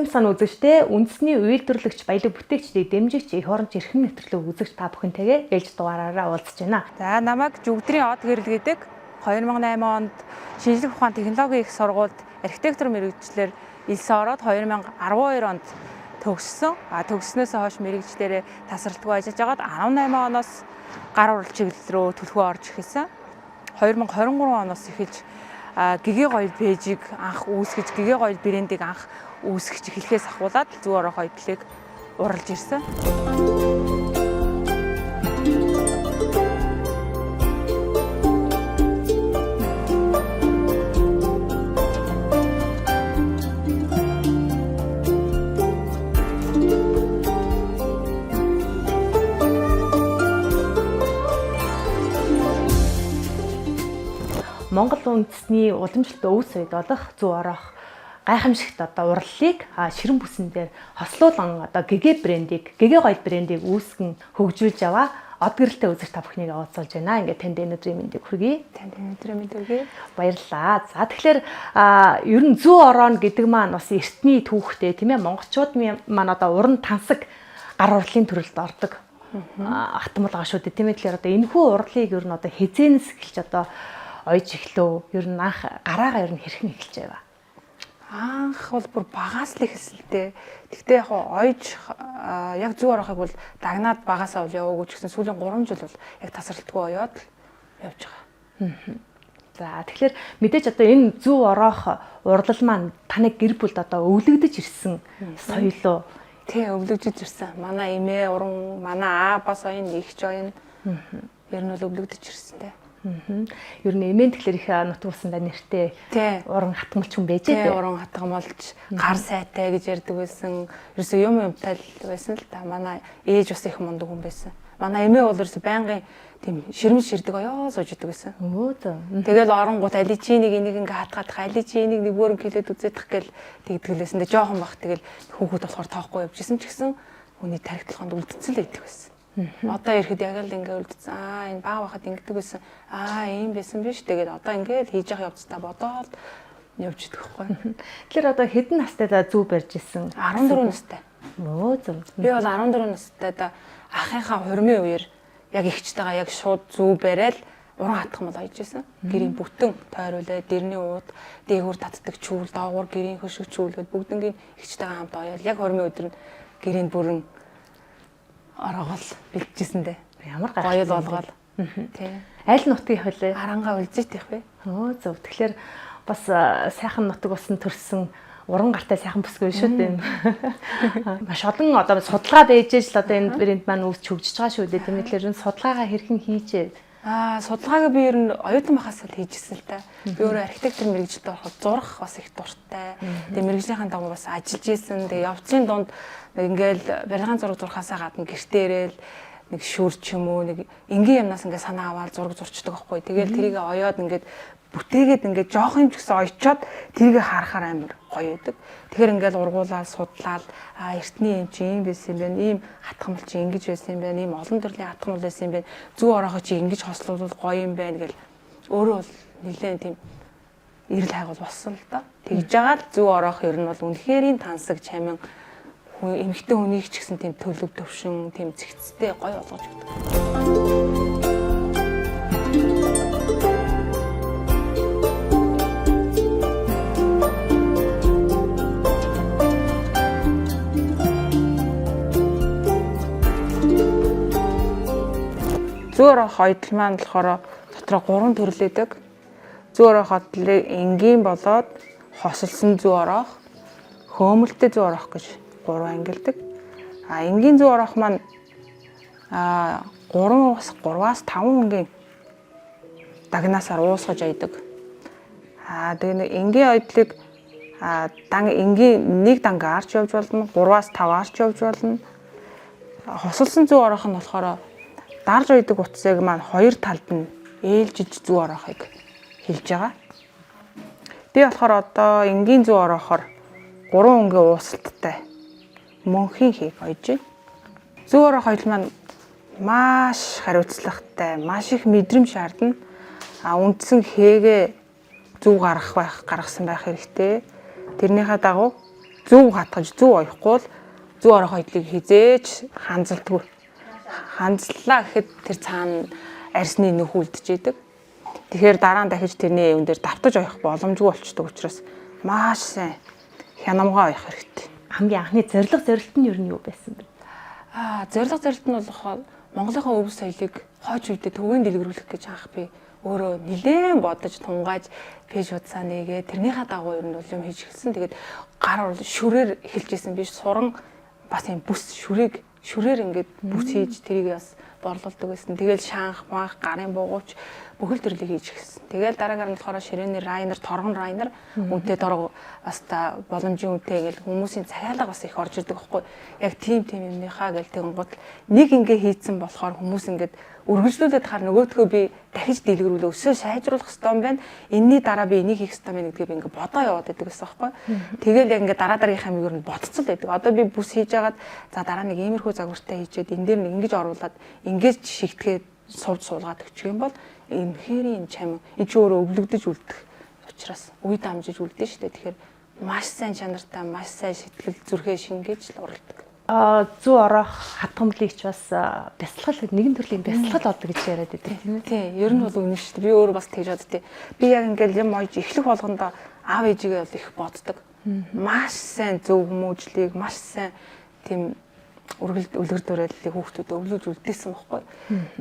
сан үзэгчдээ үндэсний үйлдвэрлэгч баялаг бүтээгчдийг дэмжигч эх оронч эрхэм нэвтрүүлэг үзэгч та бүхэнтэйгээ ээлж дугаараараа уулзж байна. За намайг Жүгдрийн од гэрэл гэдэг 2008 онд шинжлэх ухаан технологийн их сургуульд архитектор мэргэжлээр элсэн ороод 2012 онд төгссөн. А төгссөнөөс хойш мэргэжлээрээ тасралтгүй ажиллаж байгаад 18 оноос гар урал чиглэл рүү түлхүү орж эхэлсэн. 2023 оноос эхэлж гэгээ гоёл пэйжийг анх үүсгэж, гэгээ гоёл брендийг анх үүсгэж эхлэхээс ахуулаад зүү орох хоёдлыг уралж ирсэн. Монгол үндэсний уламжлалт өв соёл болох зүү ороох гайхамшигт одоо урлалыг ширэн бүсэн дээр хослуулан одоо гэгээ брендийг, гэгээ гоёл брендийг үүсгэн хөгжүүлж яваа од гэрэлтэй үзэгч та бүхнийг уулзуулж байна. Ингээд танд энэ өдрийн мэндийг хүргэе. Танд энэ өдрийн мэнд хүргэе. Баярлалаа. За тэгэхээр ер нь зүү ороон гэдэг маань бас эртний түүхтэй тийм ээ. Монголчууд маань одоо уран тансаг гар урлалын төрөлд ордог хатмал байгаа шүү дээ. Тийм ээ. Тэгэхээр одоо энэхүү урлалыг ер нь одоо хэзээнээс эхэлж одоо ойж эхлэв. Ер нь анх гараагаа ер нь хэрхэн эхэлж байв? Анх бол бүр багаас л эхэлсэн л дээ. Тэгтээ яг ойж яг зүү орохыг бол дагнаад багасаа бол яваагүй ч гэсэн сүүлийн 3 жил бол яг тасралтгүй оёод л явж байгаа. За тэгэхээр мэдээж одоо энэ зүү ороох урлал маань таны гэр бүлд одоо өвлөгдөж ирсэн соёл уу? Тий, өвлөгдөж ирсэн. Манай эмээ уран, манай аа бас оён, эгч оён. Ер нь бол өвлөгдөж ирсэн дээ. Ер нь эмээн тэгэхээр их нутаг усандаа нэртэй уран хатгамлч хүн байж дээ. Уран хатгамлч, гар сайтай гэж ярьдаг байсан. Ерөөсөө юм юмтай л байсан л та. Манай ээж бас их мундаг хүн байсан. Манай эмээ бол ерөөсөө байнгын тийм ширмэл ширдэг оёо сууж идэг байсан. Өө зөө. Тэгэл оронгууд али чи нэг энийг ингээ хатгаадах, али чи энийг нэгөөрөн хилээд үзээдэх гэл тэгдэг лээсэн. Тэг жоохон бах тэгэл хүүхэд болохоор тоохгүй явж исэн ч гэсэн хүний тархи толгойд үлдсэн л идэх байсан. Одоо ирэхэд яг л ингээ үлдсэн. Аа энэ баа байхад ингэдэг байсан. Аа ийм байсан биш. Тэгээд одоо ингээд хийж явах явцдаа бодоол явж идэх байхгүй. Тэгэхээр одоо хэдэн настай да зүү барьж исэн? 14 настай. Өө зөв. Би бол 14 настай да ахынхаа хурмын үеэр яг эгчтэйгээ яг шууд зүү бариад уран хатгамал ойж исэн. Гэрийн бүтэн тойруулаа, дэрний ууд, дээгүүр татдаг чүүл, доогуур гэрийн хөшиг чүүл гээд бүгднгийн эгчтэйгээ хамт оёол. Яг хурмын өдөр нь гэрийн бүрэн ороогоол бэлтжижсэн дээ. Ямар гоё болгоол. Тий. Аль нутгийн хөлөө? Арангаа үлзийт их вэ? Өө зөв. Тэгэхээр бас сайхан нутаг усан төрсэн уран гартай сайхан бүсгүй шүү дээ. Маш олон одоо судалгаа байж л одоо энэ брэнд маань үүсч хөгжиж байгаа шүү дээ. Тийм ээ. Тэгэхээр энэ судалгаагаа хэрхэн хийжээ? Аа судалгааг би ер нь оюутан байхаас л хийжсэн л та. Би өөрөө архитектор мэргэжилтэй болохоор зурах бас их дуртай. Тэгээ мэргэжлийнхаа дагуу бас ажиллаж исэн. Тэгээ явцын дунд ингээл барилгын зураг зурхаасаа гадна гэртээ ирээл нэг шүр ч юм уу нэг энгийн юмнаас ингээ санаа аваад зураг зурчдаг байхгүй. Тэгээл тэрийг оёод ингээд бүтээгээд ингээд жоох юм ч гэсэн ойчоод тэрийг харахаар амар гоё байдаг. Тэгэхээр ингээд ургуулаад судлаад а эртний юм чи ийм байсан юм байна. Ийм хатгамал чи ингэж байсан юм байна. Ийм олон төрлийн хатгамал байсан юм байна. Зүү ороохоо чи ингэж хослуулвал гоё юм байна гэл өөрөө бол нэлээд тийм эрэл хайгуул болсон л доо. Тэгж байгаа л зүү ороох ер нь бол үнэхэрийн тансаг чамин хүн эмэгтэй хүнийг ч гэсэн тийм төлөв төвшин тийм зэгцтэй гоё болгож өгдөг. Зүү ороох ойдол маань болохоор дотроо 3 төрөл өгдөг. Зүү ороох ойдлыг энгийн болоод хосолсон зүү ороох, хөөмөлтэй зүү ороох гэж 3 ангилдаг. А энгийн зүү ороох маань 3-аас 5 өнгийн дагнаасаар уусгаж ойдог. А тэгээ нэг энгийн ойдлыг дан энгийн нэг дангаа арч явж болно, 3-аас 5 арч явж болно. Хосолсон зүү ороох нь болохоор дарж ойдог утсыг маань хоёр талд нь ээлжиж зүү ороохыг хэлж байгаа. Би болохоор одоо энгийн зүү ороохоор 3 өнгийн уусалттай мөнхийн хийг ойж байна. Зүү ороох хоёул маань маш хариуцлагатай, маш их мэдрэмж шаардна. А үндсэн хээгээ зүү гаргах байх, гаргасан байх хэрэгтэй. Тэрнийхээ дагуу Зөв хатгаж, зөв оёхгүй бол зүү орох хоёдлыг хизээж ханзалдаггүй. Ханзлаа гэхэд тэр цаана арсны нөх үлдчихэдэг. Тэгэхээр дараа нь дахиж тэрний юун дээр давтаж оёх боломжгүй болчдөг учраас маш сайн хянамгаа оёх хэрэгтэй. Хамгийн анхны зорилго зорилт нь юу нь юу байсан бэ? Зорилго зорилт нь болохоор Монголынхаа өв соёлыг хойч үедээ төвийн дэлгэрүүлэх гэж анх би өөрөө нилээн бодож тунгааж пэйж хуудасаа нээгээ тэрнийхээ дагуу ер нь бол юм хийж эхэлсэн. Тэгээд гар шүрээр эхэлж исэн биш, суран бас юм бүс шүрээг шүрээр ингээд бүс хийж тэрийг бас борлуулдаг байсан. Тэгэл шанх, маах, гарын буугууч бүхэл төрлийг хийж эхэлсэн. Тэгэл дараагаар нь болохоор ширээний райнер, торгон райнер үнэтэй торго бас та боломжийн үнэтэй гэл хүмүүсийн захиалга бас их орж ирдэг байхгүй. Яг тийм юмныхаа гэл тэгэнгუთ нэг ингээ хийцэн болохоор хүмүүс ингээд өргөжлүүлээд хаар нөгөөдхөө би дахиж дэлгэрүүлээ өсөө сайжруулах хэрэгтэй юм байна. Энийний дараа би энийг хийх хэрэгтэй юм гэдгийг би ингээ бодоо яваад байдаг гэсэн байхгүй. Тэгэл яг ингээ дараа дараагийнхаа мөр нь бодцол байдаг. Одоо би бүс хийж агаад за дараа нэг иймэрхүү загвартай хийчээд энэ дээр нэг ингэж оруулаад ингэж шигтгээд сувд суулгаад өгчих юм бол үнэхээр энэ чам энэ чи өөрөө өвлөгдөж үлдэх учраас үе дамжиж үлдэн штэ. Тэгэхээр маш сайн чанартай, маш сайн сэтгэл зүрхээ шингээж л уралдаг. Зүү ороох хатгамлыг ч бас бясалгал нэгэн төрлийн бясалгал болдог гэж яриад байдаг тийм ээ. Тийм, ер нь бол үнэн шүү дээ. Би өөрөө бас тэгж боддتي. Би яг ингээл юм ойж эхлэх болгондоо аав ээжигээ бол их боддог. Маш сайн зөв хүмүүжлийг, маш сайн тийм үлгэр дуурайллыг хүүхдүүд өвлөж үлдээсэн байхгүй.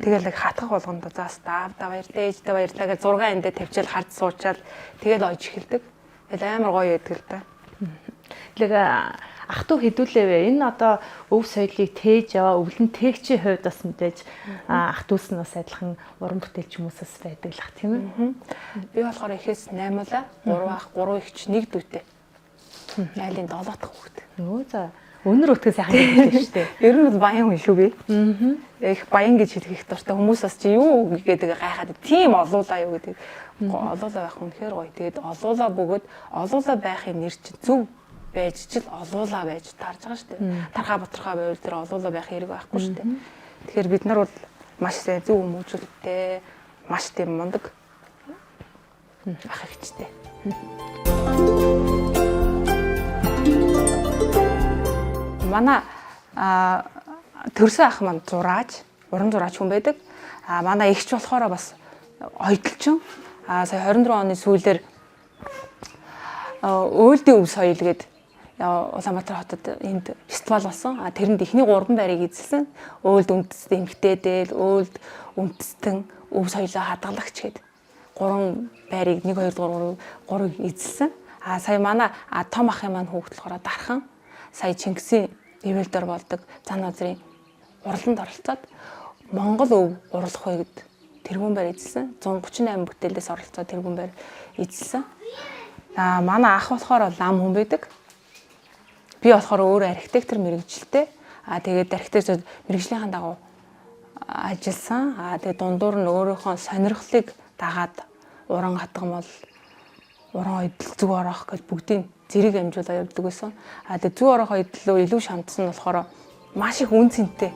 Тэгэл яг хатгах болгондоо заас аавдаа баярлаа, ээждээ баярлаа гэж 6 эндээ тавьчаал харж суучаал тэгэл ойж эхэлдэг. Тэгэл амар гоё байдаг л да. Тэгэхээр ах トゥ хэдүүлээвэ энэ одоо өв соёлыг тээж яваа өвлөн тээгчийн хувьд бас мэдээж ах дүүс нь бас адилхан уран бүтээлч хүмүүс бас байдаг л ах тийм ээ. Би болохоор эхээс 8 улаа 3 ах 3 эгч 1 дүүтэй. Айлын 7 дахь хүүхэд. Өө за өнөр өтгөн сайхан гэдэг шүү дээ. Ер нь бол баян хүн шүү би. Их баян гэж хэлэх их дуртай. Хүмүүс бас чи юу гэдэг гайхаад тийм олуулаа юу гэдэг. Олуулаа байх үнэхээр гоё. Тэгээд олуулаа бөгөөд олуулаа байхын нэр чинь зөв байж чил олуулаа байж таарж байгаа шүү дээ. Тархаа бутархаа байвал тэр олуулаа байх хэрэг байхгүй шүү дээ. Тэгэхээр бид нар бол маш сайн зөв хүмүүжүүлэлттэй, маш тийм мундаг ах эгчтэй. Манай төрсөн ах маань зураач, уран зураач хүн байдаг. Манай эгч болохоор бас ойдолчин. Сая 24 оны сүүлээр Өөлдийн өв соёл гээд Улаанбаатар хотод энд фестивал болсон. Тэрэнд эхний 3 байрыг эзэлсэн. Өөлд үндэстэн эмэгтэй дээл, өөлд үндэстэн өв соёлоо хадгалагч гээд 3 байрыг 1 2 3 3-ыг эзэлсэн. Сая манай том ахын маань хүүхэд болохоор дархан сая Чингисийн ивэлдор болдог зан назрын урланд оролцоод Монгол өв урлах үед тэргүүн байр эзэлсэн. 138 бүтээлээс оролцоод тэргүүн байр эзэлсэн. Манай ах болохоор лам хүн байдаг. Би болохоор өөрөө архитектор мэрэгжилтэй. Тэгээд архитектор мэрэгжлийнхаа дагуу ажилласан. Тэгээд дундуур нь өөрийнхөө сонирхлыг дагаад уран хатгамал, уран ойдол зүг ороох гэж бүгдийг зэрэг амжуулаа явдаг байсан. Тэгээд зүг ороох ойдлоо илүү шамдсан нь болохоор маш их үн цэнтэй.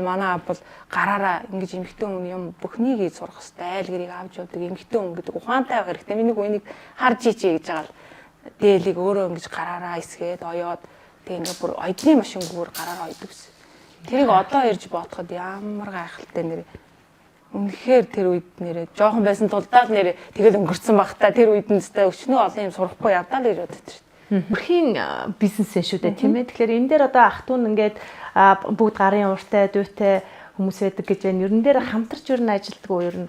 Манай аав бол гараараа ингэж эмэгтэй хүн юм бүхнийг хийж сурах хэвээр айл гэрийг авч явдаг эмэгтэй хүн гэдэг ухаантай байх хэрэгтэй. Миний үнийг харж ичээ гэж байгаа л дээлийг өөрөө ингэж гараараа эсгээд оёод тэг ингээ бүр ойдны машингүүр гараараа ойдог гэсэн. Тэрийг одоо ирж бодоход ямар гайхалтай нэр. Үнэхээр тэр үед нэрээ жоохон байсан тулдаа л нэрээ тэгэл өнгөрцөн баг та тэр үед нь өстой өчнөө олон юм сурахгүй явдаа л гэж боддог шүү дээ. Бүрхийн бизнес шүү дээ тийм ээ. Тэгэхээр энэ дээр одоо ах トゥ ингээд бүгд гарын ууртай, дүүтэй хүмүүс байдаг гэж байна. Ерөн дээр хамтарч ер нь ажилтдаг уу ер нь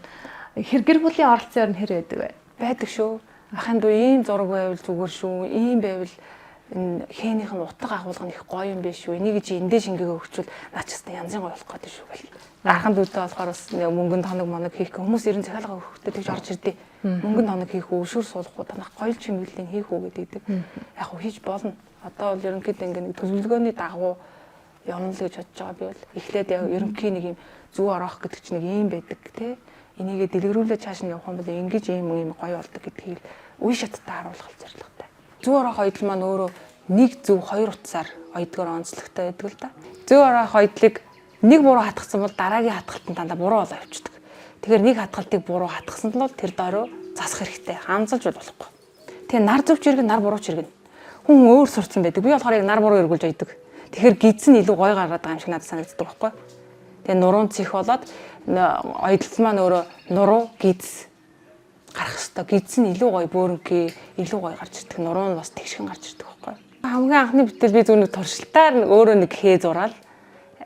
хэр гэр бүлийн оролцоо ер нь хэр байдаг вэ? Байдаг шүү. Ахын дүү ийм зураг байвал зүгээр шүү. Ийм байвал энэ хээнийх нь утга агуулга нь их гоё юм биш шүү. Энийг чи эндээ шингээгээ өгчвөл наа ч гэсэн янзын гоё болох гэдэг шүү гэл. Ахын дүүтэй болохоор бас мөнгөнд тоног моног хийх хүмүүс ер нь захиалга өгөхдөө тэгж орж ирдээ. Мөнгөнд тоног хийх үү, өшөр суулгах уу, танах гоё чимэглэлийн хийх үү гэдэг. Яг хөө хийж болно. Одоо бол ерөнхийдөө ингээ нэг төлөвлөгөөний дагуу явна л гэж бодож байгаа би бол. Эхлээд яг ерөнхий нэг юм зүг ороох гэдэг чинь нэг юм байдаг тий. Энийгээ дэлгэрүүлээ чааш нь явах юм бол ингэж ийм ийм гоё болдог гэдгийг үе шаттай харуулах зорилготой. Зүү ороох ойдол маань өөрөө нэг зөв хоёр утсаар ойдгоор онцлогтой байдаг л да. Зүү ороох ойдлыг нэг буруу хатгсан бол дараагийн хатгалт нь дандаа буруу болоо явчихдаг. Тэгэхээр нэг хатгалтыг буруу хатгсан нь бол тэр дорой засах хэрэгтэй. Ханзалж бол болохгүй. Тэгээ нар зөв ч иргэн, нар буруу ч иргэн. Хүн өөр сурцсан байдаг. Би болохоор яг нар буруу эргүүлж ойдог. Тэгэхээр гидс нь илүү гоё гараад байгаа юм шиг надад санагддаг байхгүй. Тэгээ нуруун цэх болоод ойдолт маань өөрөө нуруу гидс гарах хэвээр. Гидс нь илүү гоё бөөрөнхий, илүү гоё гарч ирдэг. Нуруу нь бас тэгшгэн гарч ирдэг байхгүй. Хамгийн анхны бүтээл би зөв нэг туршилтаар өөрөө нэг хээ зураал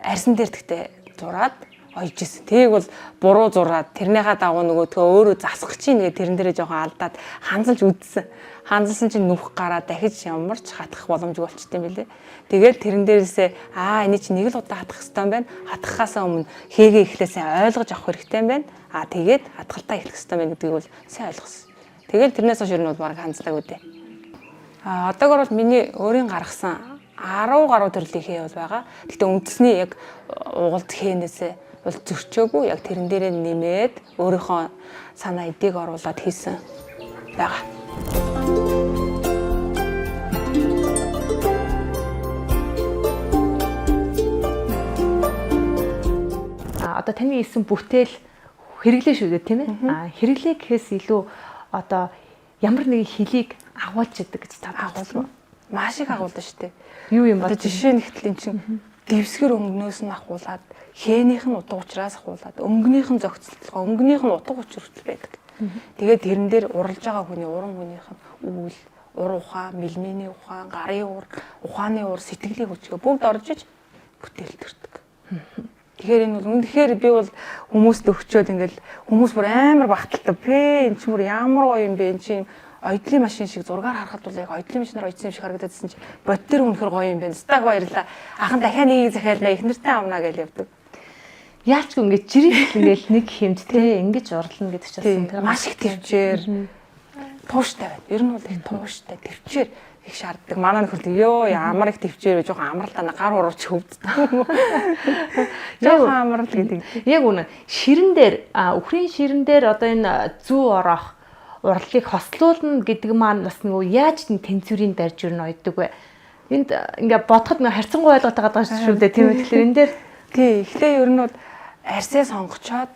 арьсан дээр тэгтээ зураад ойж исэн. Тэгийг бол буруу зураад тэрнийхээ дагуу нөгөөдхөө өөрөө засах чинь гэ тэрэн дээрээ жоохон алдаад ханзалж үдсэн. Ханзалсан чинь нүх гараа дахиж ямар ч хатгах боломжгүй болчт юм билээ. Тэгэл тэрэн дээрээсээ энэ чинь нэг л удаа хатгах хэвээр юм байна. Хатгахаасаа өмнө хээгээ эхлээ сайн ойлгож авах хэрэгтэй юм байна. Тэгээд хатгалтаа эхлэх хэвээр байна гэдгийг бол сайн ойлгосон. Тэгэл тэрнээс хойш ер нь бол бараг ханзлаагүй дээ. Одоогор бол миний өөрийн гаргасан 10 гаруй төрлийн хээ бол байгаа. Гэхдээ үндэсний яг угалд хээнээсээ бол зөрчөөгүй, яг тэрэн дээрээ нэмээд өөрийнхөө санаа эдийг оруулаад хийсэн байгаа. Одоо таны хийсэн бүтээл хэрэглээ шүү дээ, тийм ээ? Хэрэглээ гэхээс илүү одоо ямар нэгэн хөлийг агуулж идэг гэж та агуулна. Маш их агуулна шүү дээ. Юу юм бэ? Жишээ нь ихтэл эн чинь дэвсгэр өнгнөөс нь ахуулаад, хээнийх нь утга учираас ахуулаад, өнгөнийх нь зохицолтолгоо, өнгөнийх нь утга учир хүртэл байдаг. Тэгээд тэрэн дээр уралж байгаа хүний, уран хүнийх нь үйл, ур ухаан, мэлмэний ухаан, гарын ур, ухааны ур, сэтгэлийн хүчгээ бүгд орж иж бүтээл төрдөг. Тэгэхээр энэ бол үнэхээр би бол хүмүүст өгчөөд ингээл хүмүүс бүр амар багталтай. Пэ энэ чинь бүр ямар гоё юм бэ? Энэ чинь ойдлын машин шиг зургаар харахад бол яг ойдлын машинаар ойдсон юм шиг харагдаад байсан чинь бод дээр үнэхээр гоё юм байна. Стаг баярлаа. Ахын дахиад нэгийг захиална, их нэртэй авна гэж явдаг. Яалчгүй ингээд жирийн ингээл нэг хэмт те ингэж урлна гэдэг чинь тэр маш их төвчээр тууштай байна. Ер нь бол их тууштай, төвчээр их шаарддаг. Манай нөхөр тэг ёо ямар их төвчээр жоохон амралтаа гар урууч хөвддөг. Жоохон амрал гэдэг. Яг үнэ. Ширэн дээр үхрийн ширэн дээр одоо энэ зүү ороох урлыг хослуулна гэдэг маань бас нөгөө яаж тэнцвэрийг барьж юу н ойдог вэ? Энд ингээ бодоход ингээ харьцангуй ойлгоод байгаа шүү дээ, тийм ээ. Тэгэхээр энэ дээр тий эхлээ ер нь бол арьсаа сонгочоод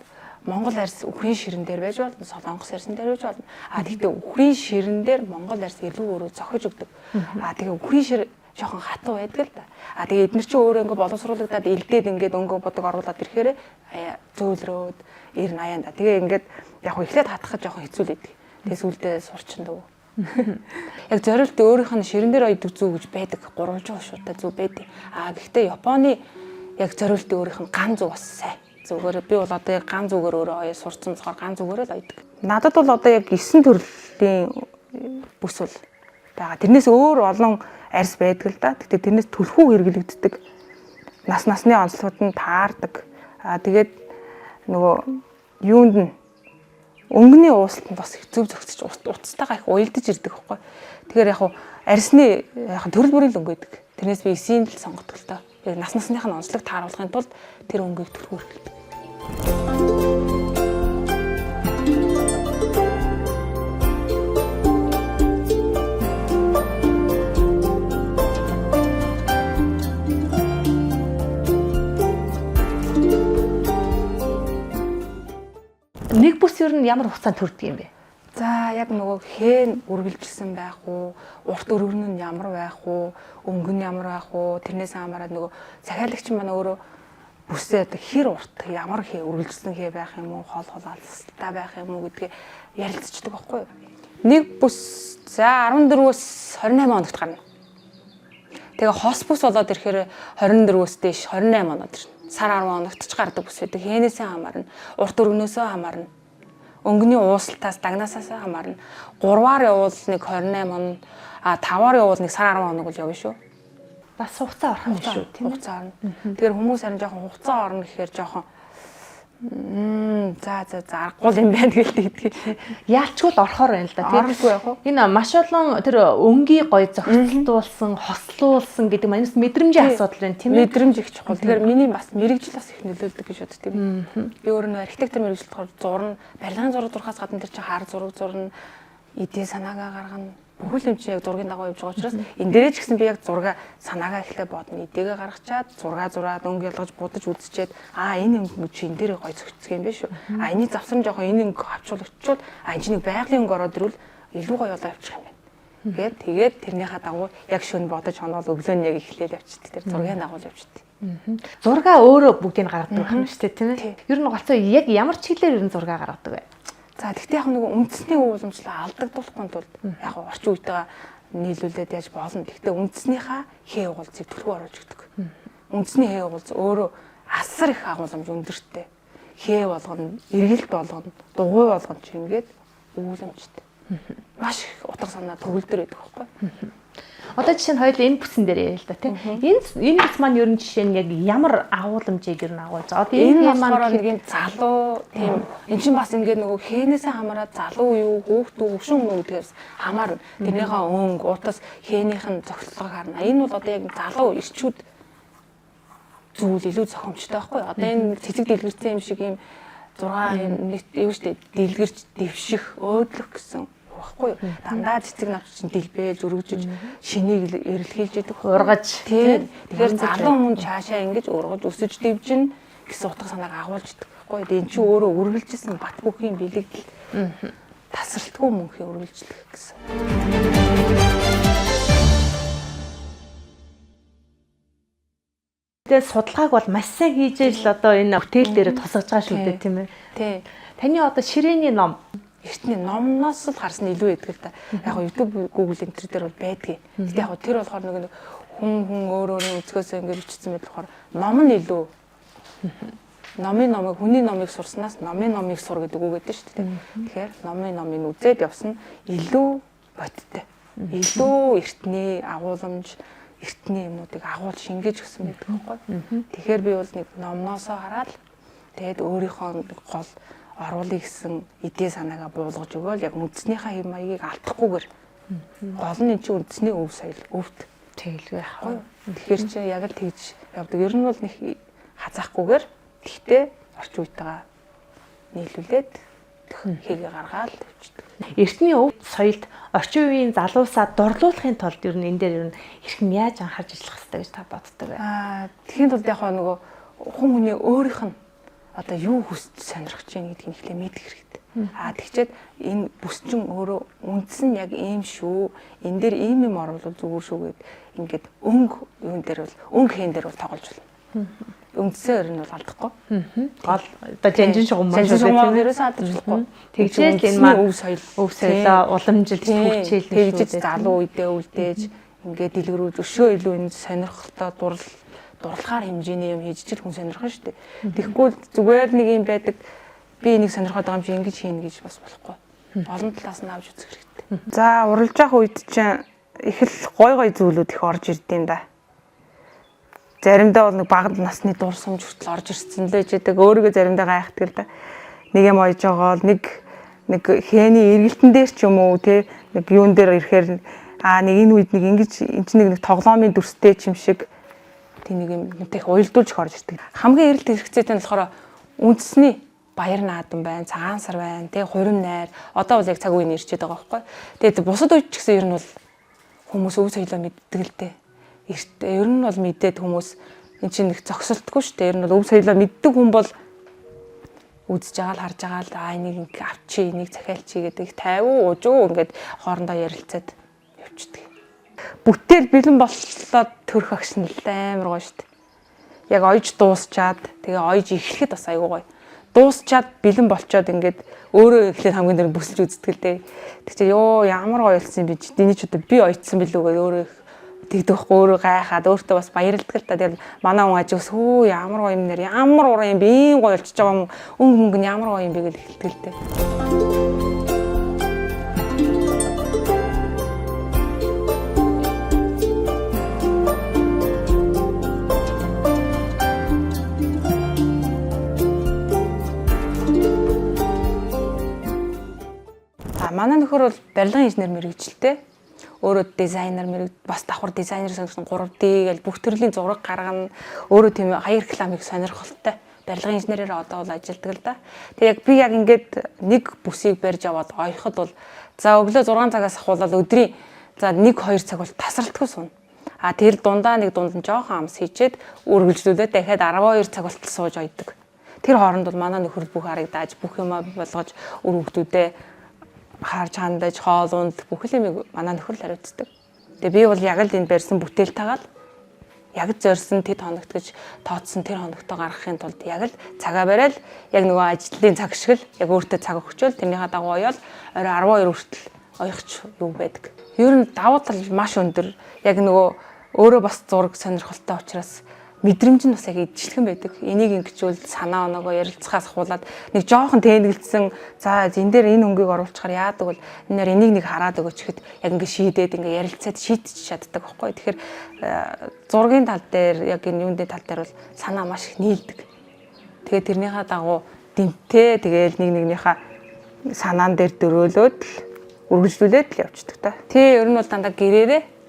Монгол арьс үхрийн ширэн дээр байж болно, Солонгос арьсан дээр байж болно. Тэгтээ үхрийн ширэн дээр Монгол арьс илүү өөрөө зохиж өгдөг. Тэгээ үхрийн шир жоохон хатуу байдаг л да. Тэгээ эднэр чинь өөрөө ингээ боловсруулагдаад элдээд ингээд өнгө бодог оруулаад ирэхээр зөөлрөөд 90 80 да. Тэгээ ингээд яг хөө эхлээд хатахад жоохон хэцүү л байдаг. Тэгээ сүулдэ сурчин дөө. Яг зориулт өөрийнх нь ширэн дээр ойдог зүү гэж байдаг. 300 шуутай зүү байдаг. Гэхдээ Японы яг зориулт өөрийнх нь ган зүү бас сайн. Зүгээр би бол одоо яг ган зүгээр өөрөө оёо сурцсан болохоор ган зүгээрээ л ойдог. Надад бол одоо яг 9 төрлийн бүс бол байгаа. Тэрнээс өөр олон арьс байдаг л да. Гэхдээ тэрнээс түлхүү хэрэглэгддэг. Нас насны онцлогод нь таардаг. Тэгээд нөгөө юунд нь өнгөний уусалт нь бас их зөв зөгцөж утастайгаа их уялдаж ирдэг байхгүй. Тэгэхээр яг хуу арьсны яг төрөл бүрийн л өнгө байдаг. Тэрнээс би эсийн л сонгодог л доо. Яг нас насных нь онцлог тааруулахын тулд тэр өнгийг түлхүү хэрэглэдэг. Нэг бүс ер нь ямар хугацаанд төрдөг юм бэ? За яг нөгөө хэн үргэлжилсэн байх уу, урт өргөн нь ямар байх уу, өнгө нь ямар байх уу, тэрнээс хамаарат нөгөө захиалагч маань өөрөө бүсээ одоо хэр урт, ямар хэ үргэлжилсэн хэ байх юм уу, хол хол алсалтай байх юм уу гэдгээ ярилцчихдаг байхгүй юу? Нэг бүс за 14-өөс 28 хоногт гарна. Тэгээ хос бүс болоод ирэхээр 24-өөс дээш 28 оноод ирнэ. Сар 10 хоногт ч гардаг бүс байдаг. Хэнээсээ хамаарна. Урт өргөнөөсөө хамаарна. Өнгөний уусалтаас дагнаасаас хамаарна. 3-аар явуул нэг 28 он, 5-аар явуул нэг сар 10 хоног бол явна шүү. Бас хугацаа орох юм шүү, тийм ээ? Хугацаа орно. Тэгэхээр хүмүүс харин жоохон хугацаа орно гэхээр жоохон за за за аргагүй юм байна гэж тэгдэг. Яалчгүй л орохоор байна л да, тийм. Оролгүй яг уу. Энэ маш олон тэр өнгийн гоё зохицуулсан, хослуулсан гэдэг маань мэдрэмжийн асуудал байна, тийм ээ. Мэдрэмж их чухал. Тэгэхээр миний бас мэрэгжил бас их нөлөөлдөг гэж боддог юм. Би өөрөө нөө архитектор мэрэгжил болохоор зурна, барилгын зураг зурхаас гадна тэр чинь хар зураг зурна, эдийн санаагаа гаргана, Бүхэл юм чинь яг зургийн дагуу явж байгаа учраас энэ дээрээ ч гэсэн би яг зурга санаагаа эхлээ бодно. Идээгээ гаргачаад зурга зураад өнгө ялгаж будаж үзчихэд энэ өнгө чи энэ дээрээ гой зөгцөг юм биш үү? Эний завсар нь жоохон энэ өнгө авчвал өччвөл энэ чинь нэг байгалийн өнгө ороод ирвэл илүү гоё болоо явчих юм байна. Тэгээд тэгээд тэрнийхээ дагуу яг шөнө бодож хоноол өглөө нь яг эхлээл явчихдаг. Тэр зургийн дагуу л явчихдаг. Зурга өөрөө бүгдийг гаргадаг байх юм шүү дээ, тийм ээ. Ер нь голцоо яг ямар чиглэлээр ер нь зурга гаргадаг вэ? За тэгтээ яг нэг үндэсний уламжлал алдагдуулахгүй тулд яг орчин үетэйгээ нийлүүлээд яаж болно. Тэгтээ үндэснийхаа хээ угалцыг төлхөө оруулж өгдөг. Үндэсний хээ угалц өөрөө асар их агуулмж өндөртэй. Хээ болгоно, эргэлт болгоно, дугуй болгоно ч ингээд өгүүлэмжтэй. Маш их утга санаа төгөлдөр байдаг байхгүй. Одоо жишээ нь хоёул энэ бүсэн дээр яриа л да тийм. Энэ бүс маань ер нь жишээ нь яг ямар агуулмжийг ер нь агуулж байгаа. Одоо энэ маань нэг юм залуу тийм эн чинь бас ингээд нөгөө хээнээсээ хамаарат залуу юу, хүүхэд үү, хөгшин хүн үү гэдгээс хамаарна. Тэрнийхээ өнгө, утас, хээнийх нь зохицлогыг харна. Энэ бол одоо яг залуу ирчүүд зүйл илүү зохимжтой байхгүй. Одоо энэ цэцэг дэлгэрсэн юм шиг юм 6 юм нэг юу штэ дэлгэрч дэвших, өөдлөх гэсэн байхгүй юу. Дандаа цэцэг навч чинь дэлбээл өргөжж шинийг эрэлхийлж идэг ургаж тийм. Тэгэхээр залуу хүн цаашаа ингэж ургаж өсөж дэвжин гэсэн утга санааг агуулж идэг байхгүй юу. Энэ чинь өөрөө үргэлжилсэн бат бөхийн бэлэгдэл тасралтгүй мөнхийн үргэлжлэх гэсэн. Тэгээд судалгааг бол маш сайн хийж ижил одоо энэ бүтээл дээр тусгаж байгаа шүү дээ тийм ээ. Тий. Таны одоо ширээний ном эртний номноос л харсан илүү байдаг л та. Яг го YouTube, Google энэ төр дээр бол байдгийг. Гэтэ яг тэр болохоор нэг хүн өөр өөрийн үзгөөсөө ингэж бичсэн байл болохоор ном нь илүү номын номыг хүний номыг сурснаас номын номыг сур гэдэг үг өгдөө шүү дээ. Тэгэхээр номын номыг үзээд явсан илүү бодиттой. Илүү эртний агуулмж, эртний юмнуудыг агуулж шингээж өгсөн байдаг байхгүй. Тэгэхээр би бол нэг номноосоо хараад тэгээд өөрийнхөө гол оруулъя гэсэн идэ санаагаа буулгаж өгөөл яг үндснийхээ хэв маягийг алдахгүйгээр гол нь энэ чинь үндсний өв соёл өвд тэгэлгүй яах. Тэгэхээр чи яг л тэгж явдаг. Ер нь бол нэг хазаахгүйгээр тэгтээ орчин үетэйгээ нийлүүлээд хийгээ гаргаал тавьчихдаг. Эртний өв соёлд орчин үеийн залуусаа дурлуулахын тулд ер нь энэ дээр ер нь хэрхэн яаж анхаарч ажиллах хэрэгтэй гэж та боддог вэ? Тэгэхийн тулд яг нөгөө хүн хүний өөрийнх нь одоо юу хүсэж сонирхож байна гэдгийг эхлээ мэдэх хэрэгтэй. Тэгчээд энэ бүс чинь өөрөө үндс нь яг ийм шүү. Энэ дээр ийм юм оруулал зүгээр шүү гэд ингээд өнгө юун дээр бол өнгө хэн дээр бол тоглож болно. Үндсээ ер нь бол алдахгүй. Гол одоо жанжин шугам маань шүү дээ. Ерөөсөө алдаж болохгүй. Тэгжээс энэ маань өв соёлоо уламжилж түгчээл шүү дээ. Залуу үедээ үлдээж ингээд дэлгэрүүлж өшөө илүү энэ сонирхолтой дурлахаар хэмжээний юм хийж чил хүн сонирхно шүү дээ. Тэгэхгүй зүгээр нэг юм байдаг. Би энийг сонирхоод байгаа юм чи ингэж хийнэ гэж бас болохгүй. Олон талаас нь авч үзэх хэрэгтэй. За уралж явах үед чинь их л гой гой зүйлүүд их орж ирд юм да. Заримдаа бол нэг бага насны дурсамж хүртэл орж ирсэн л гэж байдаг. Өөрийгөө заримдаа гайхдаг л да. Нэг юм ойж байгаа л нэг хээний эргэлтэн дээр ч юм уу те нэг юун дээр ирэхээр нэг энэ үед нэг ингэж эн чинь нэг тоглоомын дүрстэй ч юм шиг тийм нэг юм их уялдуулж их орж ирдэг. Хамгийн эрэлт хэрэгцээтэй нь болохоор үндэсний баяр наадам байна, цагаан сар байна, тэг хурим найр. Одоо бол яг цаг үеийн ирчээд байгаа байхгүй. Тэгээд бусад үед ч гэсэн ер нь бол хүмүүс өв соёлоо мэддэг л дээ. Ер нь бол мэдээд хүмүүс эн чинь нэг зогсолтгүй шүү дээ. Ер нь бол өв соёлоо мэддэг хүн бол үзэж байгаа л харж байгаа л энийг ингээ авчи, энийг захиалчи гэдэг 50 уужуу ингээд хоорондоо ярилцаад явчихдаг. Бүтээл бэлэн боллоо төрөх агшин л амар гоё шүү дээ. Яг ойж дуусчаад тэгээ ойж эхлэхэд бас айгүй гоё. Дуусчаад бэлэн болчоод ингээд өөрөө эхлээд хамгийн дөрөв бүсэлж үздэг л дээ. Тэг чи ёо ямар гоё болсон юм бэ? Эний ч одоо би ойцсон билүү гэж өөрөө тэгдэг байхгүй өөрөө гайхаад өөртөө бас баярлдаг л та. Тэгэл манай хүн ажигс хөө ямар гоё юм нэр ямар уран юм бэ? Ийм гоё болчихж байгаа юм. Өнгө мөнгө нь ямар гоё юм бэ гэж эхэлдэг л дээ. Манай нөхөр бол барилгын инженер мэргэжилтэй. Өөрөө дизайнер бас давхар дизайнер сонирхсан 3D гэл бүх төрлийн зураг гаргана. Өөрөө тийм хаяг рекламыг сонирхолтой. Барилгын инженерээр одоо бол ажилладаг л да. Тэг яг би яг ингээд нэг бүсийг барьж аваад ойход бол за өглөө 6 цагаас ахуулаад өдрийн За 1 2 цаг бол тасралтгүй сууна. А тэр дундаа нэг дунд нь жоохон амс хийчээд үргэлжлүүлээд дахиад 12 цаг болтол сууж ойдог. Тэр хооронд бол манай нөхөр бүх арыг дааж бүх юмаа болгож үр хүүхдүүдээ харж хандаж хоол унд бүх юмыг манай нөхөр л хариуцдаг. Тэгээ би бол яг л энэ барьсан бүтээл тагаал яг зорьсон тэд хоногт гэж тооцсон тэр хоногтоо гаргахын тулд яг л цагаа барайл яг нөгөө ажлын цаг шиг л яг өөртөө цаг өгчөөл тэрнийхээ дагуу оёол орой 12 хүртэл оёхч юу байдаг. Ер нь давуу тал маш өндөр. Яг нөгөө өөрөө бас зураг сонирхолтой учраас мэдрэмж нь бас яг ижилхэн байдаг. Энийг ингэчүүл санаа оноогоо ярилцахаас ахуулаад нэг жоохон тэнэгэлдсэн за энэ дээр энэ өнгийг оруулчихаар яадаг бол энээр энийг нэг хараад өгөөч гэхэд яг ингэ шийдээд ингэ ярилцаад шийдчих чаддаг байхгүй. Тэгэхээр зургийн тал дээр яг энэ юуны тал дээр бол санаа маш их нийлдэг. Тэгээд тэрнийхээ дагуу дэнтэй тэгээл нэг нэгнийхээ санаан дээр дөрөөлөөд л үргэлжлүүлээд л явчихдаг та. Тий, ер нь бол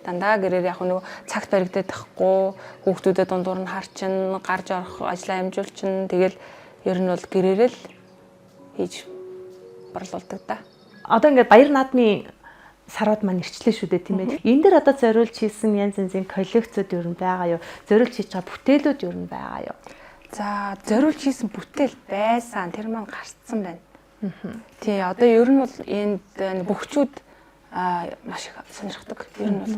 дандаа гэрээрээ яг нөгөө цагт баригдаад тахгүй хүүхдүүдэд дундуур нь харчин, гарч орох ажлаа амжуулчин тэгэл ер нь бол гэрээрээ л хийж борлуулдаг та. Одоо ингээд баяр наадмын сарууд маань ирчлээ шүү дээ тийм ээ. Энэ дэр одоо зориулж хийсэн янз янзын коллекцүүд ер нь байгаа юу? Зориулж хийж байгаа бүтээлүүд ер нь байгаа юу? За, зориулж хийсэн бүтээл байсан. Тэр маань гарцсан байна. Тий, одоо ер нь бол энд бөхчүүд маш их сонирхдаг. Ер нь бол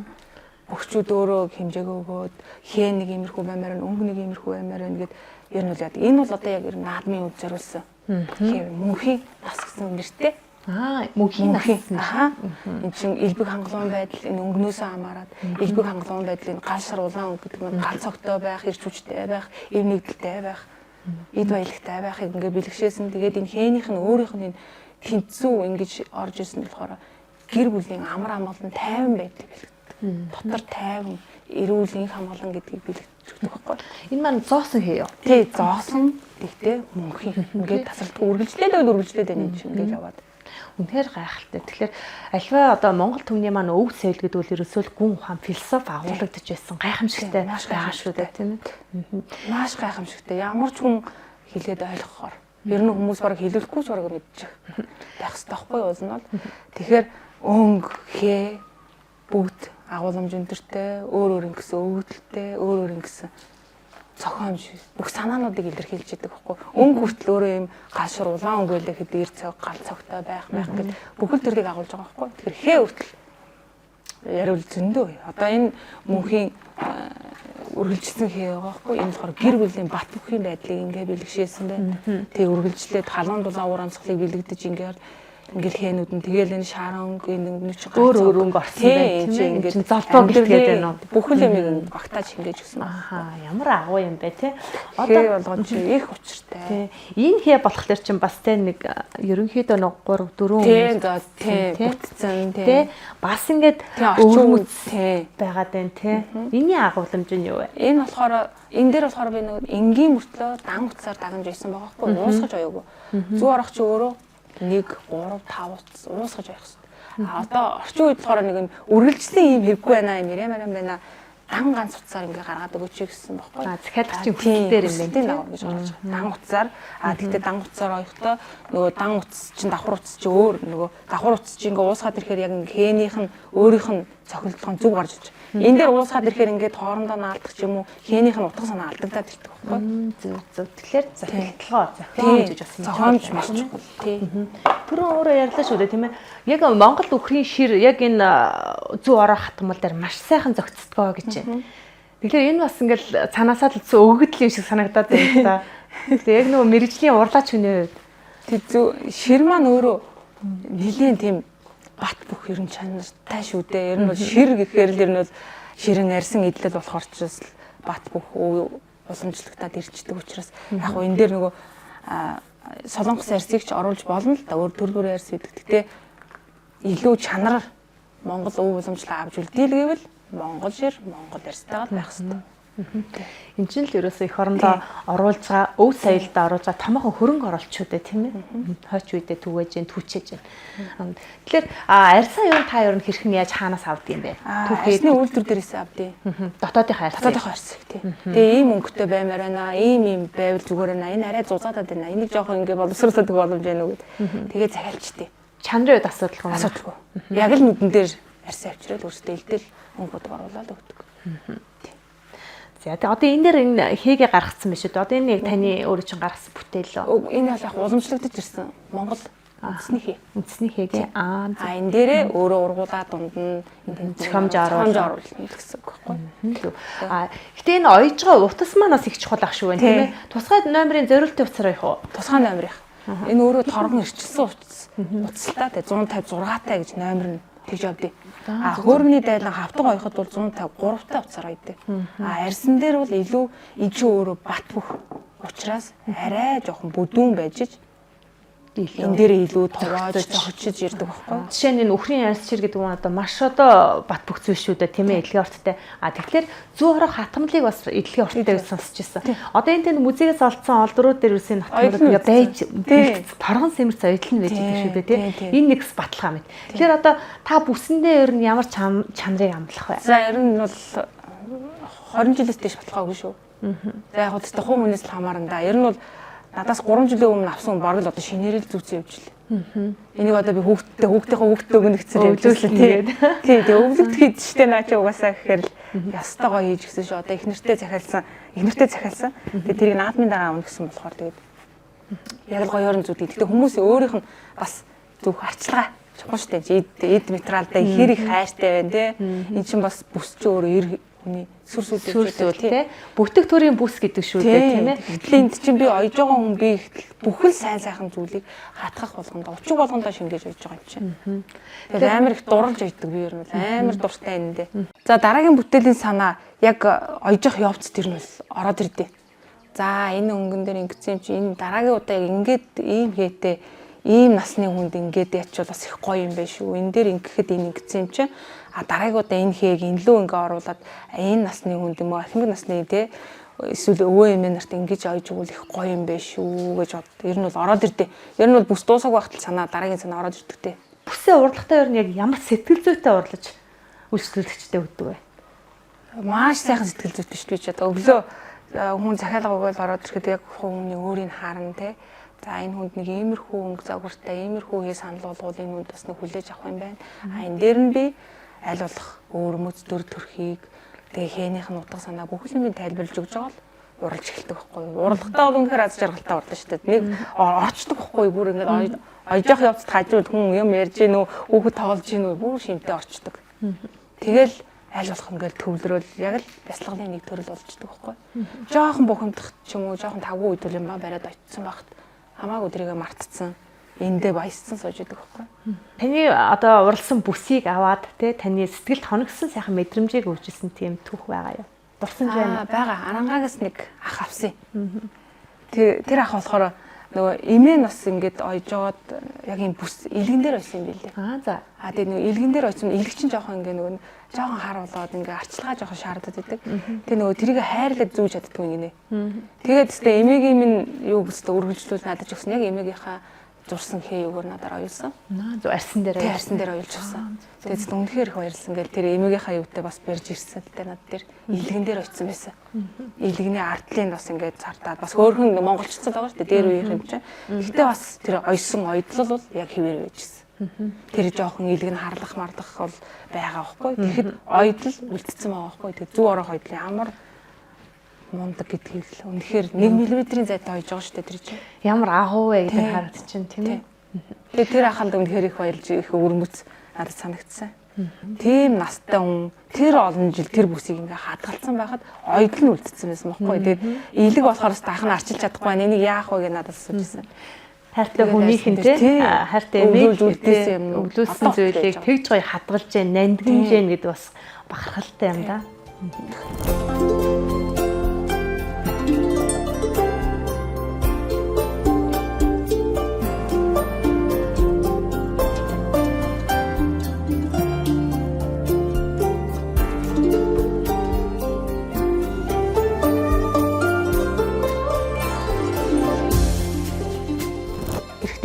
бөхчүүд өөрөө хэмжээгөө өгөөд хээ нэг иймэрхүү баймаар байна, өнгө нэг иймэрхүү баймаар байна гэд ер нь бол яадаг. Энэ бол одоо яг ер нь наадмын үед зориулсан. Тэгэхээр мөнхийн нас гэсэн нэртэй. Аа, мөнхийн нас. Аа. Энд чинь элбэг хангалуун байдал энэ өнгнөөсөө хамаарат элбэг хангалуун байдал энэ гал шар улаан өнгө гэдэг нь гал цогтой байх, эрч хүчтэй байх, эв нэгдэлтэй байх, эд баялагтай байхыг ингээ бэлгшээсэн. Тэгээд энэ хээнийх нь өөрийнх нь энэ тэнцүү ингэж орж ирсэн болохоор гэр бүлийн амар амгалан тайван байдлыг бэлгэдэг. Дотор тайван, эрүүл инх амгалан гэдгийг бэлгэж өгдөг байхгүй. Энэ маань зоосон хээ юу? Тий, зоосон. Тэгтээ мөнхийн. Ингээд тасралтгүй үргэлжлээд байна энэ чинь ингээд яваад. Үнэхээр гайхалтай. Тэгэхээр альва одоо Монгол түмний маань өв соёл гэдэг үл ерөөсөө л гүн ухаан философи агуулгадж байсан гайхамшигтай байгаа шүү дээ, тийм ээ. Маш гайхамшигтай. Ямар ч хүн хэлээд ойлгохоор. Ер нь хүмүүс бараг хэлүүлэхгүй ч бараг мэдчих байх хэрэгтэй байхгүй юу уул нь бол. Тэгэхээр өнгө, хээ бүгд агуулмж өндөртэй, өөр өөр ингэсэн өгөгдөлтэй, өөр өөр ингэсэн цохиомж бүх санаануудыг илэрхийлж идэг байхгүй. Өнгө хүртэл өөрөө юм гал шар улаан өнгө байлаа гэхэд эр цог, гал цогтой байх гэд бүхэл төрлийг агуулж байгаа байхгүй. Тэгэхээр хээ хүртэл яриул зөндөө. Одоо энэ мөнхийн үргэлжилсэн хээ байгаа байхгүй. Энэ болохоор гэр бүлийн бат бөхийн байдлыг ингээ бэлгшээсэн байна. Тэгээ үргэлжлээд халуун дулаан уур амьсгалыг бэлэгдэж ингээд ингээл хээнүүд нь тэгэл энэ шар өнгө энэ өнгөний чинь өөр өөр өнгө орсон байна тийм ээ. Ингээд золбоо гэлгээд байна уу? Бүхэл юмыг багтааж ингэж өгсөн. Аа, ямар агуу юм бэ те. Одоо болгон чи их учиртай. Тий. Энэ хээ болохоор чинь бас те нэг ерөнхийдөө нэг 3 4 тий за тий бүтцэн тий. Бас ингээд өвөрмөц байгаад байна те. Энийн агуулмж нь юу вэ? Энэ болохоор энэ дээр болохоор би нэг энгийн мөртлөө дан утсаар дагнаж байсан байгаа хгүй. Уусгаж оёагүй. Зүү орох чи өөрөө 1 3 5 утас уусгаж явах хэрэгтэй. А одоо орчин үед болохоор нэг юм үргэлжлэн ийм хэрэггүй байна юм яриа маран байна. Дан ганц утсаар ингээ гаргаад өгөөч гэсэн бохгүй. А захиалгачийн хүсэл дээр юм байна тийм гэж гаргаж байгаа. Дан утсаар а тэгтээ дан утсаар оёхдоо нөгөө дан утас чинь давхар утас чи өөр нөгөө давхар утас чи ингээ уусгаад ирэхээр яг ингээ хээнийх нь өөрийнх нь цохилдолгоо нь зөв гарч ирж. Энэ дээр уусгаад ирэхээр ингээд хоорондоо наалдах ч юм уу хээнийх нь утга санаа алдагдаад ирдэг байхгүй. Зөв зөв. Тэгэхээр захиалга зохиомж гэж бас зохиомж маш чухал тий. Түрүүн өөрөө ярьлаа шүү дээ тийм ээ. Яг Монгол үхрийн шир яг энэ зүү ороо хатмал дээр маш сайхан зөгцдгөө гэж байна. Тэгэхээр энэ бас ингээл цаанаасаа л өгөгдөл юм шиг санагдаад байна л да. Тэгэхээр яг нөгөө мэрэгжлийн урлаач хүний хувьд тий зөв шир маань өөрөө нэлийн тийм бат бүх ер нь чанартай шүү дээ. Ер нь бол шир гэхээр л ер нь бол ширэн арьсан идэл болохоор ч бас бат бүх уламжлагдаад ирчдэг учраас яг хуу энэ дээр нөгөө солонгос арьсыг ч оруулж болно л да. Өөр төр бүрийн арьс гэдэг. Гэтэ илүү чанар Монгол өв уламжлал авч үлдээе л гэвэл Монгол шир, Монгол арьстайгаа байх хэрэгтэй. Энд чинь л ерөөсөө эх орондоо оруулж байгаа өв соёлдоо оруулж байгаа томоохон хөрөнгө оруулалт шүү дээ тийм ээ. Хойч үедээ түгээж гин түүчээж гин. Тэгэхээр арьсаа юу та ер нь хэрхэн яаж хаанаас авд юм бэ? Түүхээ үйлдвэр дээрээс авдیں۔ Дотоодынхаа арьс. Дотоодынхаа арьс тий. Тэгээ ийм өнгөтэй баймаар байна. Ийм ийм байвал зүгээр байна. Энэ арай зузаадаад байна. Энийг жоохон ингээ боловсруулдаг боломж байна уу гэд. Тэгээ захиалчдээ. Чанарын үед асуудалгүй. Асуудалгүй. Яг л нүдэн дээр Арьсаа авчираад өөрсдөө элдэл өнгөд оруулаад өгдөг. За тэгээ одоо энэ дээр энэ хээгээ гаргацсан биш үү? Одоо энэ яг таны өөрөө чинь гаргасан бүтээл үү? Энэ бол яг уламжлагдаж ирсэн Монгол үндэсний хээ. Үндэсний хээгээ. Аа энэ дээрээ өөрөө ургуулаа дунд нь зохиомж оруулна гэсэн үг байхгүй. Аа гэтээ энэ оёж байгаа утас маань бас их чухал ах шүү байна тийм ээ. Тусгай номерын зориултын утсаар явах уу? Тусгай номер их. Энэ өөрөө торгон ирчилсэн утас. Утастай 156-тай гэж номер нь тэгж явдیں۔ А хөөрмөний дайлан хавтга оёход бол 153 та утсаар оёдیں۔ А арьсан дээр бол илүү энэ чинь өөрөө бат бөх учраас арай жоохон бүдүүн байж ич энэ дээр илүү товоож зохичиж ирдэг байхгүй. Жишээ нь энэ үхрийн арьс чир гэдэг нь одоо маш одоо бат бөх зүйл шүү дээ тийм ээ эдлэгийн орттой. А тэгэхээр зүү хорох хатамлыг бас эдлэгийн орттой гэж сонсч ирсэн. Одоо энэ тэнд музейгээс олдсон олдрууд дээр үсэн хатамлууд ингээ байж торгон сэмэрц оёдол нь байж байгаа шүү дээ тийм. Энэ нэг баталгаа мэт. Тэгэхээр одоо та бүсэндээ ер нь ямар чанарыг амлах вэ? За ер нь бол 20 жилээс дээш баталгаа өгнө шүү. За яг хөтэ хувь хүнээс л хамаарна да. Ер нь бол надаас 3 жилийн өмнө авсан хүн бараг л одоо шинээрэл зүүцэн явж лээ. Энийг одоо би хүүхдтэй хүүхдийнхээ хүүхдтэй өгнө гэсэн явж лээ тий. Тий, тэгээ өвлөгдөх хэд штэ наа чи угаасаа гэхээр л ястай гоё хийж гисэн шүү. Одоо их нэртэй захиалсан, их нэртэй захиалсан. Тэгээ тэрийг наадмын дараа авна гэсэн болохоор тэгээд яг л гоёор нь зүүдгийг. Гэтэ хүмүүс өөрийнх нь бас зүг арчилгаа чухал штэ. Эд материалдаа хэр их хайртай байна тий. Эн чинь бас бүс чи өөрөө ер хүний сүр сүл сүр тий. Бүтэг төрийн бүс гэдэг шүү дээ тийм ээ. Гэтэл энд чинь би оёж байгаа хүн би бүхэл сайн сайхан зүйлийг хатгах болгондоо, учиг болгондоо шингээж оёж байгаа юм чинь. Тэгээд амар их дурлж ойдог би ер нь амар дуртай энэндээ. За дараагийн бүтээлийн санаа яг оёжох явц тэр нь бол ороод ирдээ. За энэ өнгөн дээр ингэсэн юм чи энэ дараагийн удаа яг ингээд ийм хээтэй ийм насны хүнд ингээд ячвал бас их гоё юм байна шүү. Энэ дээр ингэхэд энэ ингэсэн юм чи а дараагийн удаа энэ хээг энэ лүү ингээ оруулаад энэ насны хүнд юм уу ахмад насны те эсвэл өвөө эмээ нарт ингэж ойж өгвөл их гоё юм байна шүү гэж бод. Ер нь бол ороод ирдээ. Ер нь бол бүс дуусаагүй байхад санаа дараагийн санаа ороод ирдэг те. Бүсээ урлагтаа ер нь яг ямар сэтгэл зүйтэй урлаж үйлчлүүлэгчтэй өгдөг вэ? Маш сайхан сэтгэл зүйтэй шүү дээ чи одоо өглөө хүн захиалга өгөөл ороод ирэхэд яг хүний өөрийг харна те. За энэ хүнд нэг иймэрхүү өнгө загвартай, иймэрхүү хээ санал болгуул энэ хүнд бас нэг хүлээж авах юм байна. А энэ дээр нь би аль болох өөрмөц төр төрхийг тэгээ хээнийх нь утга санаа бүх юмыг тайлбарлаж өгч байгаа л уралж эхэлдэг байхгүй юу. Уралдахтаа бол үнэхээр аз жаргалтай урлаа шүү дээ. Нэг орчдөг байхгүй юу. Бүр ингээд оёжох явцад хажууд хүн юм ярьж гин үү, хүүхэд тоглож гин үү, бүр шимтэй орчдөг. Тэгэл аль болох ингээд төвлөрөөл яг л бясалгалын нэг төрөл болждаг байхгүй юу. Жохон бухимдах ч юм уу, жохон тавгүй үед юм ба бариад очсон багт хамаагүй тэрийгэ мартцсан. Эндээ баяссан сууж идэг байхгүй. Таны одоо уралсан бүсийг аваад те таны сэтгэлд хоногсон сайхан мэдрэмжийг өгчсэн тийм түүх байгаа юу? Дурсан байна. Байгаа. Арангаагаас нэг ах авсан. Тэр ах болохоор нөгөө эмээ нас ингээд ойж жоод яг юм бүс илгэн дээр ойсон юм билээ. Аа за. А тэгээ нөгөө илгэн дээр ойсон илэг чинь жоохон ингээ нөгөө жоохон хар болоод ингээ арчилгаа жоохон шаардаад байдаг. Тэгээ нөгөө тэрийг хайрлаад зүүж чаддгүй гинэ. Тэгээд өстө эмээгийн минь юу гэстэй үргэлжлүүл надад ч өгсөн. Яг эмээгийнхаа зурсан хээ юугаар надаар оюулсан. Наа зү арьсан дээр оюулсан. Арьсан дээр оюулж авсан. Тэгээд үнэхээр их баярлсан гэл тэр эмээгийнхаа юутай бас барьж ирсэн л дээ над дээр илгэн дээр очсон байсан. Илгэний ардлын бас ингээд цартаад бас хөөрхөн монголчцсан байгаа шүү дээ дээр үеийнх юм чинь. Гэхдээ бас тэр ойсон ойдлол бол яг хэвээр байжсэн. Тэр жоохон илэг нь харлах марлах бол байгаа байхгүй. Тэгэхэд ойдол үлдсэн байгаа байхгүй. Тэр зүү орох ойдол ямар мундаг гэдгийг л үнэхээр 1 мм-ийн зайтай ойж байгаа шүү дээ тэр чинь. Ямар агуу вэ гэдэг харагдчихэв тийм ээ. Тэгээ тэр аханд үнэхээр их баярлж их өвөрмөц надад санагдсан. Тийм настай хүн тэр олон жил тэр бүсийг ингээ хадгалсан байхад ойдол нь үлдсэн байсан байхгүй. Тэгээд илэг болохоор бас ах нь арчилж чадахгүй байна. Энийг яах вэ гэж надад асууж ирсэн. Хайртай хүнийх нь тий хайртай эмээг өглөөсөн зүйлийг тэгж гоё хадгалж जैन, нандинж जैन гэдэг бас бахархалтай юм да.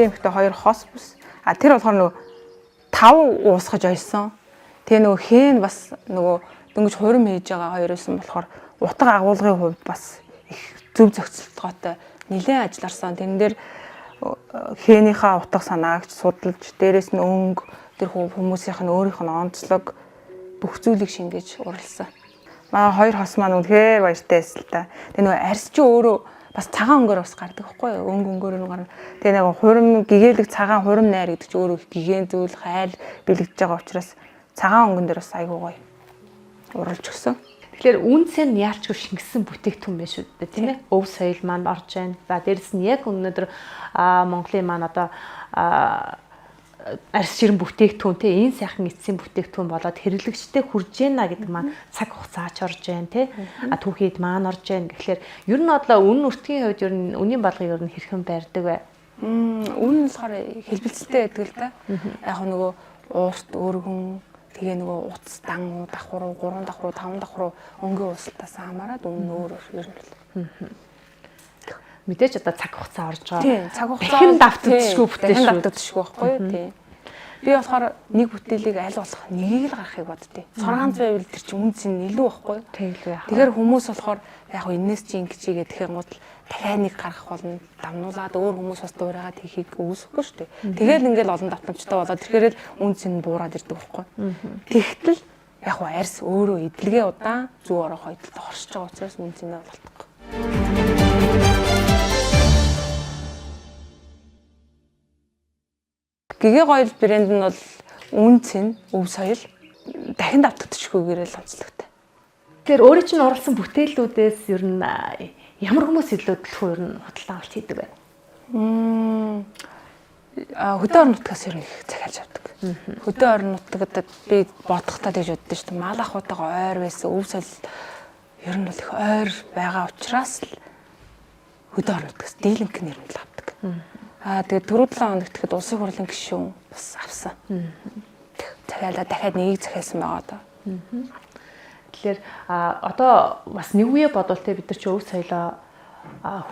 Эрэгтэй эмэгтэй хоёр хос бүс. А тэр болохоор нөгөө 5 уусгаж ойсон. Тэгээ нөгөө хэн бас нөгөө дөнгөж хурим хийж байгаа хоёр байсан болохоор утга агуулгын хувьд бас их зөв зохицолтгоотой нэлээд ажилларсан. Тэрэн дээр Хээнийхээ утга санаагч судалж, дээрэс нь өнгө, тэр хүмүүсийнх нь өөрийнх нь онцлог бүх зүйлийг шингээж уралсан. Манай хоёр хос маань үнэхээр баяртай байсан л та. Тэгээ нөгөө арьс чи өөрөө бас цагаан өнгөөр бас гардаг байхгүй юу? Өнгө өнгөөр нь гарна. Тэгээ нэг хурим гэгээлэг цагаан хурим найр гэдэг чи өөрөө их гигэн зүйл хайр бэлэгдэж байгаа учраас цагаан өнгөн дээр бас айгуу гоё уралж өгсөн. Тэгэхээр үнцэн нь яалчгүй шингэсэн бүтээгдэхүүн байна шүү дээ, тийм ээ. Өв соёл маань орж байна. За дээрэс нь яг өнөөдөр Монголын маань одоо арьс ширэн бүтээгдэхүүн те энэ сайхан эцсийн бүтээгдэхүүн болоод хэрэглэгчтэй хүрж гэнэ гэдэг маань цаг хугацаач орж байна те а түүхийд маань орж байна гэхлээр ер нь одоо үнэн өртгийн хувьд ер нь үнийн балгыг ер нь хэрхэн барьдаг вэ? Үнэн нь болохоор хэлбэлцэлтэй байдаг л да. Яг нөгөө уурт өргөн тэгээ нөгөө утас дан давхар уу 3 давхар уу 5 давхар уу өнгийн уусалтаас хамаарат үнэн өөр өөр ер нь бол. Мэдээж одоо цаг хугацаа орж байгаа. Тийм, цаг хугацаа дахин давтагдчихгүй бүтээл шүү. Давтагдчихгүй байхгүй юу? Тийм. Би болохоор нэг бүтээлийг аль болох нэгийг л гаргахыг боддیں۔ 6 байвал тэр чинь үн цэн илүү байхгүй юу? Тэглүү яах. Тэгэхээр хүмүүс болохоор яг хөө энэс чи ингэж хийгээд тэгэхээр гол дахиад нэг гаргах болно. Дамнуулаад өөр хүмүүс бас дуурайгаад хийхийг үүсэхгүй шүү дээ. Тэгэл ингээл олон давтамжтай болоод тэгэхээр л үн цэн буураад ирдэг байхгүй юу? Тэгтэл яг хөө арьс өөрөө эдлэгээ удаан зүү орох хоёдолтой хоршиж байгаа учраас үн цэнээ бол алдахгүй. Гэгээ гоёл брэнд нь бол үн цэн, өв соёл дахин давтагдчихгүйгээр л онцлогтой. Тэгэхээр өөрөө чинь уралсан бүтээлүүдээс ер нь ямар хүмүүс илүү төлхөө ер нь худалдан авалт хийдэг вэ? Хөдөө орон нутгаас ер нь их захиалж авдаг. Хөдөө орон нутгад би бодохдоо тэгж боддоо шүү дээ. Мал ахуйтайгаа ойр байсан өв соёл ер нь бол их ойр байгаа учраас л хөдөө орон нутгаас дийлэнх нь ер нь л авдаг. Тэгээд түрүү 7 хоногт тэгэхэд улсын хурлын гишүүн бас авсан. Захиалаа дахиад нэгийг захиалсан байгаа даа. Тэгэхээр одоо бас нэг үе бодвол те бид нар чи өв соёлоо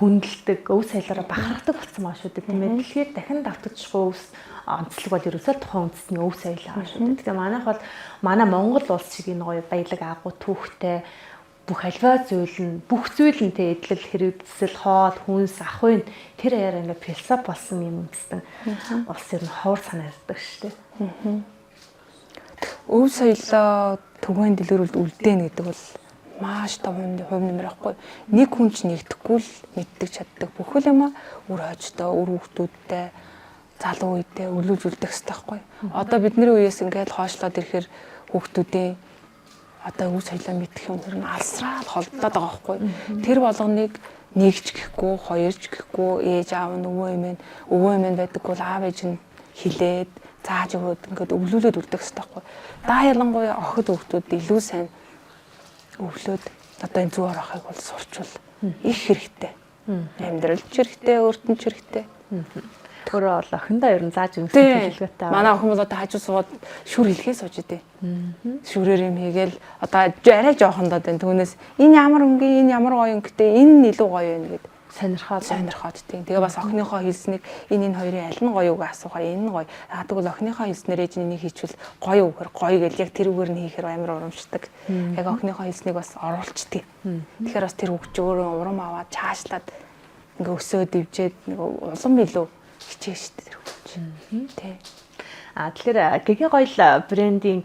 хүндэлдэг, өв соёлоороо бахархдаг болсон байгаа шүү дээ, тийм ээ. Тэгэхээр дахин давтагдчихгүй өвс онцлог бол ерөөсөө тухайн үндэсний өв соёл байгаа шүү дээ. Тэгэхээр манайх бол манай Монгол улс шиг энэ гоё баялаг агуу түүхтэй бүх альва зүйл нь бүх зүйл нь те эдлэл хэрэгцэл хоол хүнс ахуйн тэр аяараа ингээд философи болсон юм үндэстэн улс ер нь ховор санагддаг шүү дээ. Өв соёлоо түгээн дэлгэрүүлд үлдээн гэдэг бол маш том хувь нэмэр байхгүй. Нэг хүн ч нэгдэхгүй л мэддэг чаддаг бүхэл юм а үр хойчтой, үр хүүхдүүдтэй, залуу үедээ өвлүүлж үлдэх хэрэгтэй байхгүй. Одоо бидний үеэс ингээд хойшлоод ирэхээр хүүхдүүдийн одоо өв соёлоо мэдэх юм хэр нь алсраал холдоод байгаа байхгүй. Тэр болгоныг нэг ч гэхгүй, хоёр ч гэхгүй, ээж аав нь өвөө эмээ нь өвөө эмээ нь байдаггүй бол аав ээж нь хилээд зааж өгөөд ингээд өвлүүлээд үлдэх хэрэгтэй байхгүй. Даа ялангуяа охид хүүхдүүд илүү сайн өвлөөд одоо энэ зүү орохыг бол сурчвал их хэрэгтэй. Амьдралд ч хэрэгтэй, өөрт нь ч хэрэгтэй. Өөрөө бол охиндоо ер нь зааж өгсөн төлөвлөгөөтэй. Манай охин бол одоо хажуу суугаад шүр хэлхээ сууж идэв. Шүрээр юм хийгээл одоо арай жоохондоо байна. Түүнээс энэ ямар өнгийн, энэ ямар гоё өнгөтэй, энэ нь илүү гоё байна гэд сонирхоод тийм. Тэгээ бас охиныхоо хэлснийг энэ хоёрын аль нь гоё үгээ асуухаар энэ нь гоё. Аа тэгвэл охиныхоо хэлснээр ээж энийг хийчихвэл гоё үгээр гоё гэл яг тэр үгээр нь хийхээр амар урамшдаг. Яг охиныхоо хэлснийг бас оруулчдаг. Тэгэхээр бас тэр үг чи өөрөө урам аваад чаашлаад ингээ өсөөд ивжээд нэг улам илүү хичээн шүү дээ тэр үг чи. Тий. А тэгэхээр гэгээ гоёл брендийн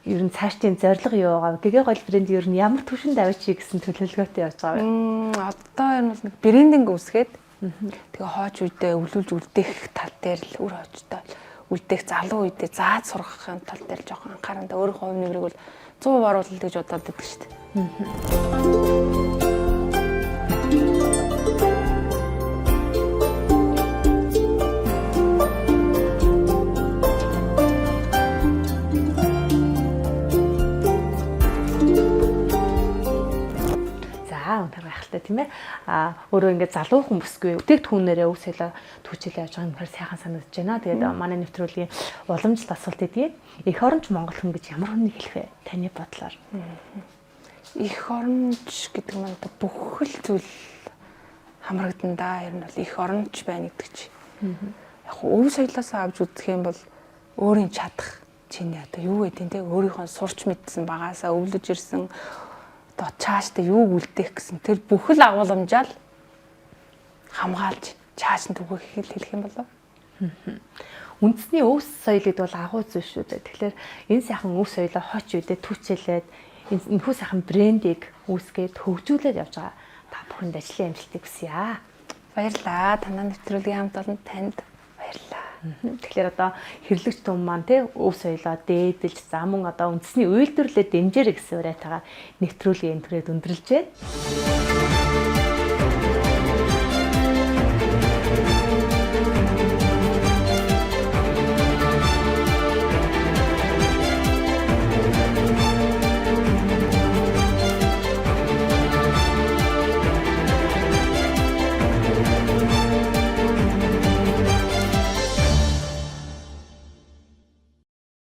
ер нь цаашдын зорилго юу байгаа вэ? Гэгээ гоёл брэнд ер нь ямар түвшинд авчиг гэсэн төлөвлөгөөтэй явж байгаа вэ? Одоо ер нь бол нэг брендинг үүсгээд тэгээ хойч үедээ өвлүүлж үлдээх тал дээр л үр хойчтой үлдээх залуу үедээ зааж сургахын тал дээр жоохон анхааран та өөрийнхөө хувь нэмрийг бол 100% оруулал гэж бодоод байдаг шүү дээ. Тийм ээ. А өөрөө ингээд залуу хүмүүсгүй бүтээгдэхүүнээрээ өв соёлоо түгжээлээ явж байгаа юм хэрэг сайхан санагдаж байна. Тэгээд манай нэвтрүүлгийн уламжлалт асуулт эдгээр. Эх оронч монгол хүн гэж ямар хүнийг хэлэх вэ? Таны бодлоор. Эх оронч гэдэг нь бүх л зүйл хамрагдан да. Ер нь бол эх оронч байна гэдэг чи. Яг өв соёлоос авч үзэх юм бол өөрийн чадах чиний одоо юу гэдэг те өөрийнхөө сурч мэдсэн багаасаа өвлөж ирсэн одоо чааштай юуг үлдээх гэсэн тэр бүхэл агуулмжаал хамгаалж Чааш нь түгээх хэлэх юм болов. Үндэсний өв соёл гэдэг бол агуу зүйл шүү дээ. Тэгэхээр энэ сайхан өв соёлоо хоч үедээ түүчээлээд энэхүү сайхан брендийг үүсгээд хөгжүүлээд явж байгаа та бүхэнд ажлын амжилтыг хүсье. Баярлалаа. Танаа нэвтрүүлгийн хамт олон танд баярлалаа. Тэгэхээр одоо хэрэглэгч түм маань те өв соёлоо дээдэлж за мөн одоо үндэсний үйлдвэрлэлээ дэмжээрэй гэсэн уриатайгаар нэвтрүүлгийн энэ түрээд өндөрлж байна.